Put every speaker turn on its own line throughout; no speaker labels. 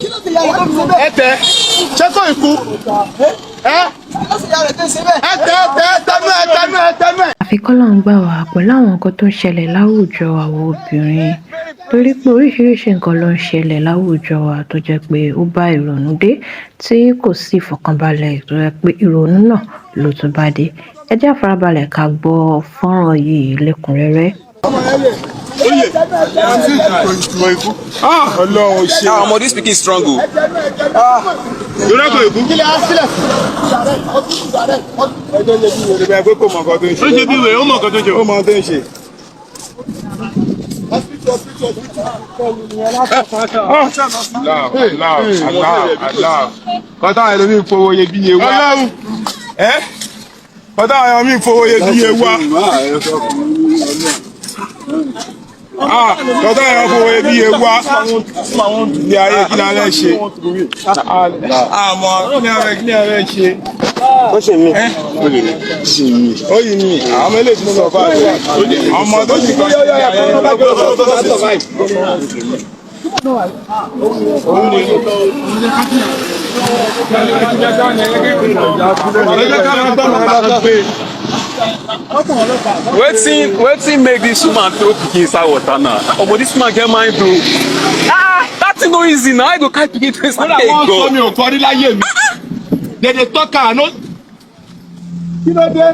Ẹ tẹ ṣé kò ikú ẹ ẹ tẹ ẹ tẹ ẹ tẹnu ẹ tẹnu ẹ tẹnu ẹ.
Àfi kọ́lọ́run gbà wá pẹ̀lú àwọn nǹkan tó ń ṣẹlẹ̀ láwùjọ àwọn obìnrin, torí pé oríṣiríṣi nǹkan ló ń ṣẹlẹ̀ láwùjọ wa tó jẹ́ pé ó bá ìrònú dé tí kò sí ìfọ̀kànbalẹ̀, tó jẹ́ pé ìrònú náà ló tún bá dé. Ẹ jẹ́ á farabalẹ̀ ká gbọ́ fọ́nrán yìí lẹ́kùnrẹ́rẹ́.
Oyè kò ikú. Ọlọ́run ṣe.
Ah, omo, this pikin strong o.
Yorùbá kò ikú. Kí lè á sílẹ̀ fún? Ẹjọ́ ṣe bí wèrè bẹ́ẹ̀ pé kò mọ nǹkan tó ń ṣe. Ó ṣe bí wèrè, ó mọ nǹkan tó ń ṣe. Ó mọ nǹkan tó ń ṣe. Allah, Allah, Allah, Allah. Kọ́tà àwọn ẹlòmíì fowó iyebíye wá. Ọlọ́run. Ẹ́ kọ́tà àwọn ẹlòmíì fowó iyebíye wá. Ah, kọ́tà àwọn ẹlòmíì fowó iyebíye wá. Ilé ayé kí la fẹ́ ṣe? Àmọ́ kí la fẹ́ ṣe? Ó ṣe mí. Ó yìí mi, àwọn ọmọ eléyìí ti sọ fún àgbẹ̀. Ọmọ tó ti kọ́ sí ayé.
Wetin make this woman throw pikin inside water now? Omo, this woman get mind o. Ah, that thing no easy na. How you go carry pikin throw inside? Hey,
Wọ́n sọ
God.
mi ò kọrí láyé mi. They dey talk am no. Kí ló dé?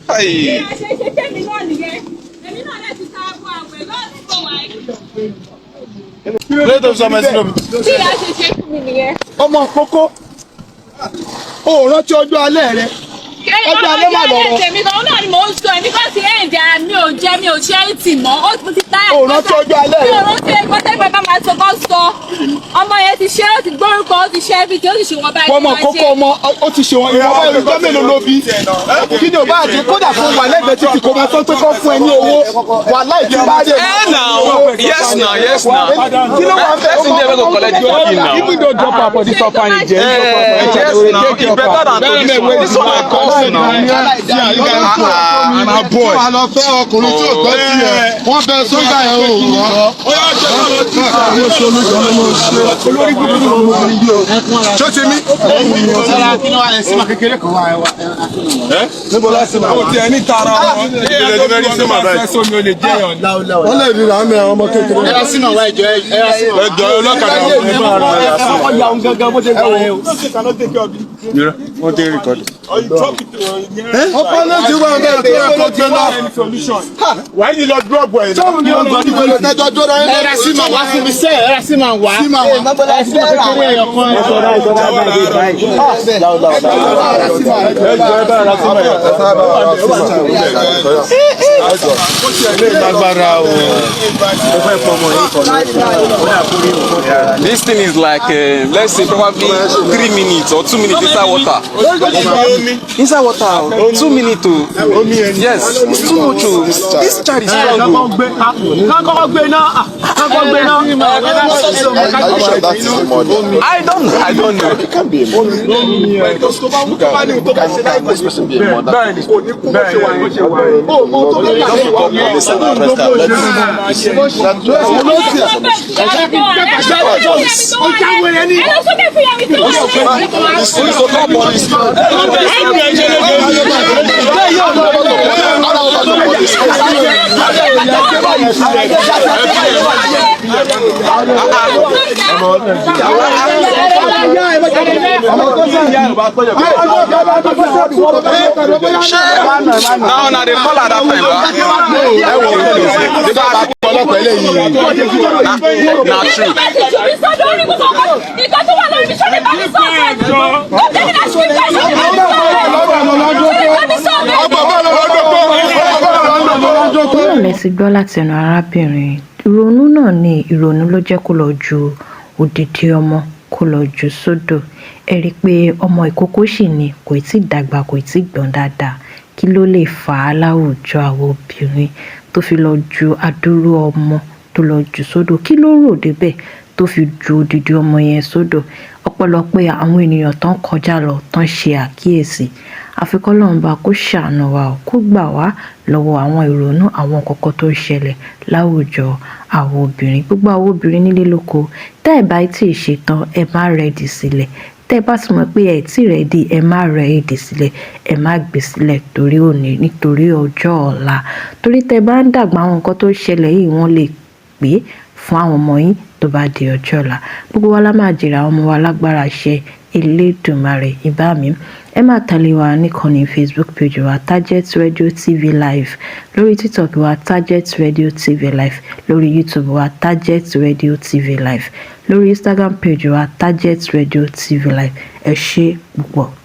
Hey.
Ṣe ṣe tèmi náà nìyẹn, èmi náà lè ti ta àbọ̀ àwẹ̀ lọ́sùn tó wà yìí.
Kí ló dé tó sọ ọmọ ẹsìn lómi?
Bí ìyá ṣe ṣe fún mi nìyẹn.
Ọmọ kókó. O ò rántí ọjọ́ alẹ́ rẹ. Ọjọ́ alẹ́ mà lọ̀rọ̀.
Tèmi kan náà ni mò ń sọ, èmi kan ti ẹ̀ǹdì ara mi ò jẹ́, mi ò ṣe é tì mọ́, ó ti táyà.
O ò rántí ọjọ́ alẹ́
Mi
rẹ.
ò rántí ẹgbẹ́ tẹ́gbẹ́ bá máa sọ kọ́ sọ. Ọmọ yẹn ti ṣe, ó ti gbórúkọ, ó ti ṣe everything, ó sì ṣe wọn báyìí.
Ọmọ kókó ọmọ ó ti ṣe wọn ìwọ̀nba olùjọ́ mélòó ló bí. Kí ni ò bá jẹ kódà fún wa lẹ́gbẹ̀ẹ́ títì kó máa sọ pé kó fún ẹ ní owó wà láì tí bá dé.
Eh now, yes now, yes now.
Kí ló wà ń bẹ̀?
Person there wey go collect the pikin now.
Even though drop am for this orphanage.
Eh, yes now, e better than to this one. This one na curse now.
Na boy.
Wọ́n lọ fẹ́ ọkùnrin tí ò tọ́ sí ẹ̀. Wọ́n bẹ sójà ẹ̀ ò rọ́.
Ṣó ti mí?
Níbo láti máa
Ó ti ẹ ní tara wọn. Ìbílẹ̀ ti fẹ́ rí sí màbá yìí.
Wọ́n lè rí ràmì àwọn ọmọ kékeré.
Ẹjọ́ ọlọ́kadà wọn ní bá ara rẹ̀ sí.
Wọ́n ti rìkọ́dì. Ọkọ náà ti wà bẹ́ẹ̀ tó yẹ kó gbé lọ.
Wàá yìí lọ drop ẹ̀.
Sọ́ọ̀mù ni ọgbọ́n ti wọlé tẹ́jọ́ tó rẹ̀.
Ẹ̀rà sí màá wá fún mi sẹ́, ẹ̀rà sí màá wá.
Sí màá wá.
Ẹ̀rà sí màá kékeré ẹ̀yọ̀ kan.
Ẹjọ́ ẹ bá ara sí màá.
Lágbára o.
This thing is like, let's say probably 3 minutes or 2 minutes inside water. Inside water, 2 minutes o. Yes, it's too much o. This child is strong o.
Kọ́kọ́ gbé náà, kọ́kọ́ gbé náà.
Are you sure that is the mother?
I don't know.
It can't be a mother. Look at can this person be a mother?
Now na dey call her that time ba.
Ọlọ́pàá eléyìí.
Na true.
Náà lẹ ti gbọ́ láti ẹnu arábìnrin. Ìrònú náà ni ìrònú ló jẹ́ kó lọ ju odidi ọmọ, kó lọ jù sódò. Ẹ rí i pé ọmọ ìkókó sì ni, kò tí ì dàgbà, kò tí ì gbọ́n dáadáa. Kí ló lè fà á láwùjọ àwọn obìnrin tó fi lọ ju adúrú ọmọ tó lọ jù sódò? Kí ló rò débẹ̀ tó fi ju odidi ọmọ yẹn sódò? Ọpẹ́lọpẹ́ àwọn ènìyàn tó ń kọjá lọ tó ń ṣe àkíyèsí. Àfi k'Ọlọ́run bá kó ṣàánú wa o, kó gbà wá lọ́wọ́ àwọn ìrònú àwọn kọ̀ọ̀kan tó ń ṣẹlẹ̀ láwùjọ àwọn obìnrin. Gbogbo àwọn obìnrin nílé lóko, tẹ́ ẹ̀ bá tí ì ṣetán, ẹ má ready sílẹ̀. Tẹ́ ẹ bá ti mọ̀ pé ẹ tí ready, ẹ má ready sílẹ̀, ẹ má gbé sílẹ̀ torí òní, nítorí ọjọ́ ọ̀la. Torí tẹ́ ẹ bá ń dàgbà, àwọn nǹkan tó ń ṣẹlẹ̀ yìí, wọ́n lè pè fún àwọn ọmọ yín tó bá di ọjọ́ ọ̀la. Gbogbo wa la máa jèrè àwọn ọmọ wa lágbára ṣe Elédùmarè. Ìbá mi, ẹ máa tẹ̀lé wa níkànnì Facebook page wa, Target Radio TV Live, lórí TikTok wa, Target Radio TV Live, lórí YouTube wa, Target Radio TV Live, lórí Instagram page wa, Target Radio TV Live. Ẹ ṣé púpọ̀.